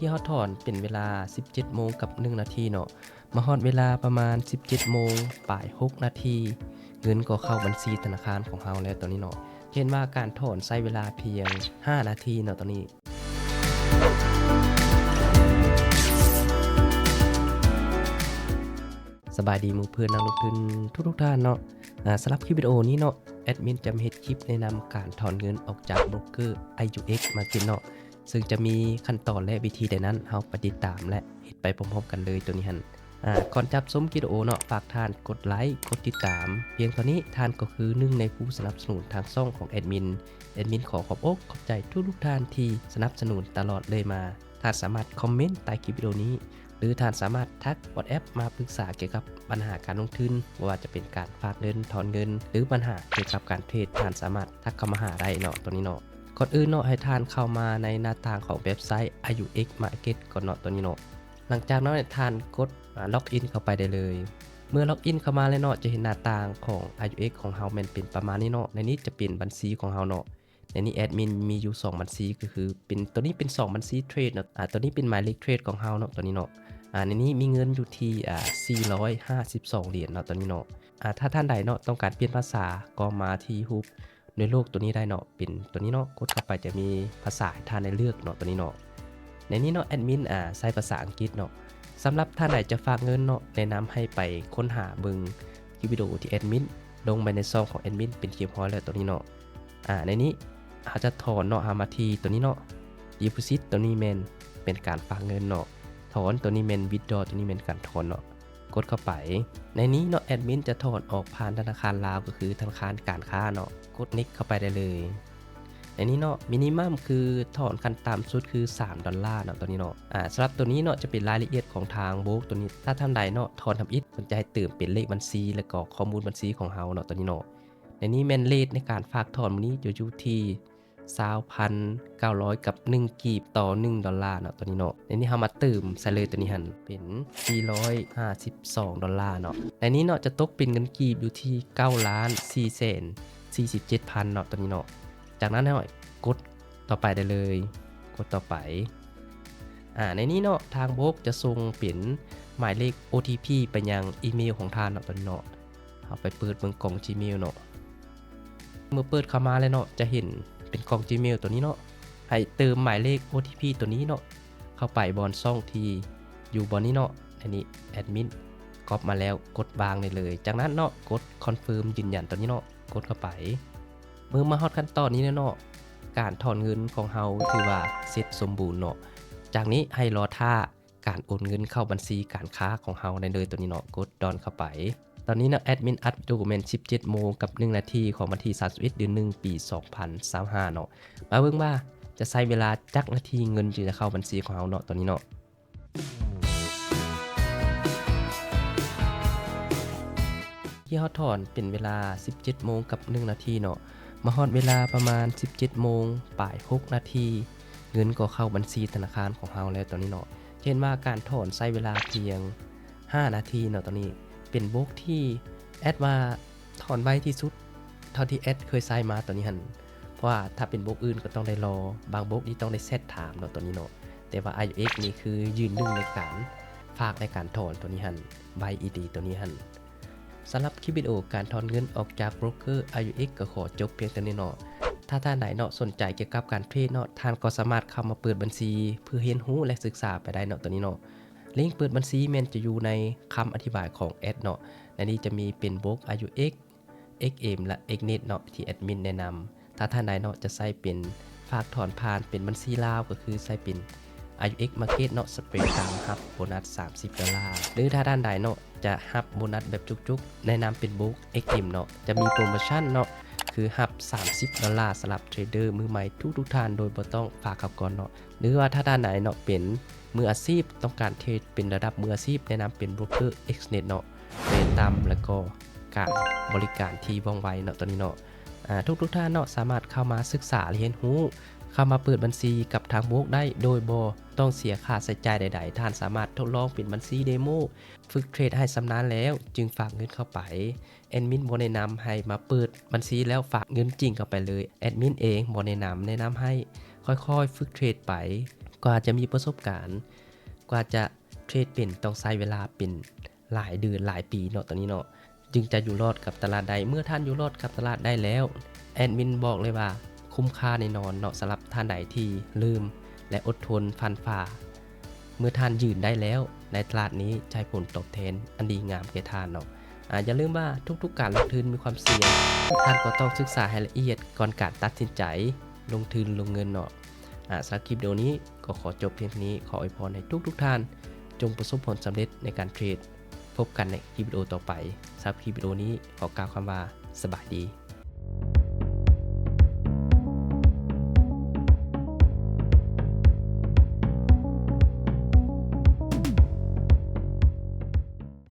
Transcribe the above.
ທີ່ເຮົາຖອນເປັນເວລາສິບເຈັດໂມງກັບໜຶ່ງນາທີເນາະ, ມາຮອດເວລາປະມານສິບເຈັດໂມງປາຍຫົກນາທີ ເງິນກໍເຂົ້າບັນຊີທະນາຄານຂອງເຮົາແລ້ວຕອນນີ້ເນາະ. ຈະເຫັນວ່າການຖອນໃຊ້ເວລາພຽງຫ້ານາທີເນາະຕອນນີ້. ສະບາຍດີໝູ່ເພື່ອນນັກລົງທຶນທຸກໆທ່ານເນາະ. ອາ ສຳລັບຄລິບວິດີໂອນີ້ເນາະ, ແອດມິນຈະມາເຮັດຄລິບແນະນຳການຖອນເງິນອອກຈາກໂບຣກເກີ ໄອຢູເອັກ ມາເກັດເນາະ, ເຊິ່ງຈະມີຂັ້ນຕອນ ແລະ ວິທີໃດນັ້ນ ເຮົາໄປຕິດຕາມ ແລະ ເຮັດໄປພ້ອມໆກັນເລີຍໂຕນີ້ຫັ້ນ. ອາ ກ່ອນຈະຮັບຊົມຄລິບວິດີໂອເນາະ, ຝາກທ່ານກົດໄລ ກົດຕິດຕາມ. ພຽງເທົ່ານີ້ທ່ານກໍຄືໜຶ່ງໃນຜູ້ສະໜັບສະໜູນທາງຊ່ອງຂອງແອດມິນ. ແອດມິນຂໍຂອບອົກຂອບໃຈທຸກໆທ່ານທີ່ສະໜັບສະໜູນຕະຫຼອດເລີຍມາ. ທ່ານສາມາດຄອມເມັນໃຕ້ຄລິບວິດີໂອນີ້ ຫຼື ທ່ານສາມາດທັກ WhatsApp ມາປຶກສາກ່ຽວກັບບັນຫາການລົງທຶນ, ບໍ່ວ່າຈະເປັນການຝາກເງິນ, ຖອນເງິນ ຫຼື ບັນຫາກ່ຽວກັບການເທຣດ, ທ່ານສາມາດທັກເຂົ້າມາຫາໄດ້ເນາະ ໂຕນີ້ເນາະ. ກ່ອນອື່ນເນາະ, ໃຫ້ທ່ານເຂົ້າມາໃນໜ້າຕ່າງຂອງເວັບໄຊ ໄອຢູເອັກ ມາເກັດ ກ່ອນເນາະ ໂຕນີ້ເນາະ. ຫຼັງຈາກນັ້ນໃຫ້ທ່ານກົດ ອາ ລັອກອິນເຂົ້າໄປໄດ້ເລີຍ. ເມື່ອລັອກອິນເຂົ້າມາແລ້ວເນາະ, ຈະເຫັນໜ້າຕ່າງຂອງ ໄອຢູເອັກ ຂອງເຮົາແມ່ນເປັນປະມານນີ້ເນາະ. ໃນນີ້ຈະເປັນບັນຊີຂອງເຮົາເນາະ. ໃນນີ້ແອດມິນມີຢູ່ສອງບັນຊີ ກໍຄືເປັນ ໂຕນີ້ເປັນສອງບັນຊີເທຣດເນາະ, ອາ ໂຕນີ້ເປັນໝາຍເລກເທຣດຂອງເຮົາເນາະ ໂຕນີ້ເນາະ. ອາ ໃນນີ້ມີເງິນຢູ່ທີ່ ອາ ສີ່ຮ້ອຍຫ້າສິບສອງຫຼຽນເນາະ ໂຕນີ້ເນາະ. ອາ ຖ້າທ່ານໃດເນາະ ຕ້ອງການປ່ຽນພາສາ ກໍມາທີ່ຮູບໜ່ວຍໂລກໂຕນີ້ໄດ້ເນາະ, ເປັນໂຕນີ້ເນາະ, ກົດເຂົ້າໄປຈະມີພາສາໃຫ້ທ່ານໄດ້ເລືອກເນາະ ໂຕນີ້ເນາະ. ໃນນີ້ເນາະ ແອດມິນ ອາ ໃຊ້ພາສາອັງກິດເນາະ. ສຳລັບທ່ານໃດຈະຝາກເງິນເນາະ, ແນະນຳໃຫ້ໄປຄົ້ນຫາເບິ່ງຄລິບວິດີໂອທີ່ແອດມິນລົງໄວ້ໃນຊ່ອງຂອງແອດມິນເປັນທີ່ຮຽບຮ້ອຍແລ້ວ ໂຕນີ້ເນາະ. ອາ ໃນນີ້ເຮົາຈະຖອນເນາະ, ເຮົາມາທີ່ໂຕນີ້ເນາະ, ດີໂພຊິດ ໂຕນີ້ແມ່ນເປັນການຝາກເງິນເນາະ, ຖອນ ໂຕນີ້ແມ່ນ ວິດດຣໍ ໂຕນີ້ແມ່ນການຖອນເນາະ. ກົດເຂົ້າໄປ. ໃນນີ້ເນາະ ແອດມິນຈະຖອນອອກຜ່ານທະນາຄານລາວ ກໍຄືທະນາຄານການຄ້າເນາະ, ກົດເນັກເຂົ້າໄປໄດ້ເລີຍ. ໃນນີ້ເນາະ ມິນິມັມ ຄືຖອນຂັ້ນຕ່ຳສຸດຄືສາມດອນລາເນາະ ໂຕນີ້ເນາະ. ອາ ສຳລັບໂຕນີ້ເນາະ ຈະເປັນລາຍລະອຽດຂອງທາງໂບຣກໂຕນີ້, ຖ້າທ່ານໃດເນາະ ຖອນທຳອິດ ເພິ່ນຈະໃຫ້ເຕີມເປັນເລກບັນຊີ ແລ້ວກໍຂໍ້ມູນບັນຊີຂອງເຮົາເນາະ ໂຕນີ້ເນາະ. ໃນນີ້ແມ່ນເຣດໃນການຝາກຖອນມື້ນີ້ ຈະຢູ່ທີ່ ຊາວພັນເກົ້າຮ້ອຍກັບໜຶ່ງກີບຕໍ່ໜຶ່ງດອນລາເນາະ ໂຕນີ້ເນາະ. ໃນນີ້ເຮົາມາເຕີມໃສ່ເລີຍ ໂຕນີ້ຫັ້ນເປັນສີ່ຮ້ອຍຫ້າສິບສອງດອນລາເນາະ. ໃນນີ້ເນາະ ຈະຕົກເປັນເງິນກີບຢູ່ທີ່ເກົ້າລ້ານສີ່ແສນສີ່ສິບເຈັດພັນເນາະ ໂຕນີ້ເນາະ. ຈາກນັ້ນເຮົາກົດຕໍ່ໄປໄດ້ເລີຍ, ກົດຕໍ່ໄປ. ອາ ໃນນີ້ເນາະ ທາງໂບຣກຈະສົ່ງເປັນໝາຍເລກໂອທີພີໄປຍັງອີເມວຂອງທ່ານເນາະ ໂຕນີ້ເນາະ. ເຮົາໄປເປີດເບິ່ງກ່ອງ Gmail ເນາະ. ເມື່ອເປີດເຂົ້າມາແລ້ວເນາະ ຈະເຫັນເປັນກ່ອງ Gmail ໂຕນີ້ເນາະ, ໃຫ້ເຕີມໝາຍເລກໂອທີພີໂຕນີ້ເນາະ ເຂົ້າໄປບ່ອນຊ່ອງທີ່ຢູ່ບ່ອນນີ້ເນາະ. ອັນນີ້ແອດມິນກັອບມາແລ້ວ ກົດວາງໄດ້ເລີຍ. ຈາກນັ້ນເນາະ ກົດຄອນເຟີມຢືນຢັນໂຕນີ້ເນາະ, ກົດເຂົ້າໄປ. ເມື່ອມາຮອດຂັ້ນຕອນນີ້ແລ້ວເນາະ ການຖອນເງິນຂອງເຮົາຖືວ່າເສັດສົມບູນເນາະ. ຈາກນີ້ໃຫ້ລໍຖ້າ ການໂອນເງິນເຂົ້າບັນຊີການຄ້າຂອງເຮົາໄດ້ເລີຍ ໂຕນີ້ເນາະ, ກົດ Done ເຂົ້າໄປ. ຕອນນີ້ເນາະ ແອດມິນອັດວິດີໂອແມ່ນສິບເຈັດໂມງກັບໜຶ່ງນາທີຂອງວັນທີສາມສິບເອັດ ເດືອນໜຶ່ງ ປີສອງພັນຊາວຫ້າເນາະ. ມາເບິ່ງວ່າຈະໃຊ້ເວລາຈັກນາທີເງິນຈຶ່ງຈະເຂົ້າບັນຊີຂອງເຮົາເນາະ ຕອນນີ້ເນາະ. ທີ່ເຮົາຖອນເປັນເວລາສິບເຈັດໂມງກັບໜຶ່ງນາທີເນາະ, ມາຮອດເວລາປະມານສິບເຈັດໂມງປາຍຫົກນາທີ ເງິນກໍເຂົ້າບັນຊີທະນາຄານຂອງເຮົາແລ້ວຕອນນີ້ເນາະ. ຈະເຫັນວ່າການຖອນໃຊ້ເວລາພຽງຫ້ານາທີເນາະ. ຕອນນີ້ເປັນໂບຣກທີ່ແອດວ່າຖອນໄວທີ່ສຸດເທົ່າທີ່ແອດເຄີຍໃຊ້ມາຕອນນີ້ຫັ້ນ, ເພາະວ່າຖ້າເປັນໂບຣກອື່ນກໍຕ້ອງໄດ້ລໍ, ບາງໂບຣກນີ້ຕ້ອງໄດ້ແຊັດຖາມເນາະ ຕອນນີ້ເນາະ. ແຕ່ວ່າ ໄອຢູເອັກ ນີ້ຄືຢືນໜຶ່ງໃນການຝາກ ໃນການຖອນໂຕນີ້ຫັ້ນ, ໄວອີ່ຫຼີໂຕນີ້ຫັ້ນ. ສຳລັບຄລິບວິດີໂອການຖອນເງິນອອກຈາກໂບຣກເກີ ໄອຢູເອັກ ກໍຂໍຈົບພຽງເທົ່ານີ້ເນາະ. ຖ້າທ່ານໃດເນາະສົນໃຈກ່ຽວກັບການເທຣດເນາະ, ທ່ານກໍສາມາດເຂົ້າມາເປີດບັນຊີເພື່ອຮຽນຮູ້ ແລະ ສຶກສາໄປໄດ້ເນາະ ໂຕນີ້ເນາະ. ລິງເປີດບັນຊີແມ່ນຈະຢູ່ໃນຄຳອະທິບາຍຂອງແອັບເນາະ. ໃນນີ້ຈະມີເປັນໂບຣກ ໄອຢູເອັກ ເອັກເອັມ ແລະ ເອັກເນັດ ເນາະ ທີ່ແອດມິນແນະນຳ. ຖ້າທ່ານໃດເນາະຈະໃຊ້ເປັນຝາກຖອນຜ່ານເປັນບັນຊີລາວ ກໍຄືໃຊ້ເປັນ ໄອຢູເອັກ Market ເນາະ, ສະເປຣດຕາມ ຮັບໂບນັດສາມສິບດອນລາ. ຫຼື ຖ້າທ່ານໃດເນາະຈະຮັບໂບນັດແບບຈຸກໆ ແນະນຳເປັນໂບຣກ ເອັກເອັມ ເນາະ, ຈະມີໂປຣໂມຊັນເນາະ ຄືຮັບສາມສິບດອນລາສຳລັບເທຣດເດີມືໃໝ່ທຸກໆທ່ານ ໂດຍບໍ່ຕ້ອງຝາກເຂົ້າກ່ອນເນາະ. ຫຼືວ່າຖ້າທ່ານໃດເນາະເປັນມືອາຊີບ ຕ້ອງການເທຣດເປັນລະດັບມືອາຊີບ ແນະນຳເປັນໂບຣກເກີ ເອັກເນັດ ເນາະ, ເຣດຕ່ຳ ແລ້ວກໍການບໍລິການທີ່ວ່ອງໄວເນາະ ຕອນນີ້ເນາະ. ອາ ທຸກໆທ່ານເນາະສາມາດເຂົ້າມາສຶກສາ ແລະ ຮຽນຮູ້, ເຂົ້າມາເປີດບັນຊີກັບທາງໂບຣກໄດ້ໂດຍບໍ່ຕ້ອງເສຍຄ່າໃຊ້ຈ່າຍໃດໆ. ທ່ານສາມາດທົດລອງເປັນບັນຊີເດໂມ, ຝຶກເທຣດໃຫ້ຊຳນານແລ້ວຈຶ່ງຝາກເງິນເຂົ້າໄປ. ແອດມິນບໍ່ແນະນຳໃຫ້ມາເປີດບັນຊີແລ້ວຝາກເງິນຈິງເຂົ້າໄປເລີຍ. ແອດມິນເອງບໍ່ແນະນຳ, ແນະນຳໃຫ້ຄ່ອຍໆຝຶກເທຣດໄປ ກວ່າຈະມີປະສົບການ ກວ່າຈະເທຣດເປັນ ຕ້ອງໃຊ້ເວລາເປັນຫຼາຍເດືອນຫຼາຍປີເນາະ ຕອນນີ້ເນາະ ຈຶ່ງຈະຢູ່ລອດກັບຕະຫຼາດໄດ້. ເມື່ອທ່ານຢູ່ລອດກັບຕະຫຼາດໄດ້ແລ້ວ ແອດມິນບອກເລີຍວ່າຄຸ້ມຄ່າແນ່ນອນເນາະ ສຳລັບທ່ານໃດທີ່ເລີ່ມ ແລະ ອົດທົນຟັນຝ່າ. ເມື່ອທ່ານຢືນໄດ້ແລ້ວໃນຕະຫຼາດນີ້ ຈະໃຫ້ຜົນຕອບແທນອັນດີງາມແກ່ທ່ານເນາະ. ອາ ຢ່າລືມວ່າທຸກໆການລົງທຶນມີຄວາມສ່ຽງ, ທ່ານກໍຕ້ອງສຶກສາໃຫ້ລະອຽດກ່ອນການຕັດສິນໃຈລົງທຶນລົງເງິນເນາະ. ອາ ສຳລັບຄລິບວິດີໂອນີ້ກໍຂໍຈົບພຽງເທົ່ານີ້. ຂໍອວຍພອນໃຫ້ທຸກໆທ່ານຈົ່ງປະສົບຜົນສຳເລັດໃນການເທຣດ. ພົບກັນໃນຄລິບວິດີໂອຕໍ່ໄປ. ສຳລັບຄລິບວິດີໂອນີ້ຂໍກ່າວຄຳວ່າ ສະບາຍດີ.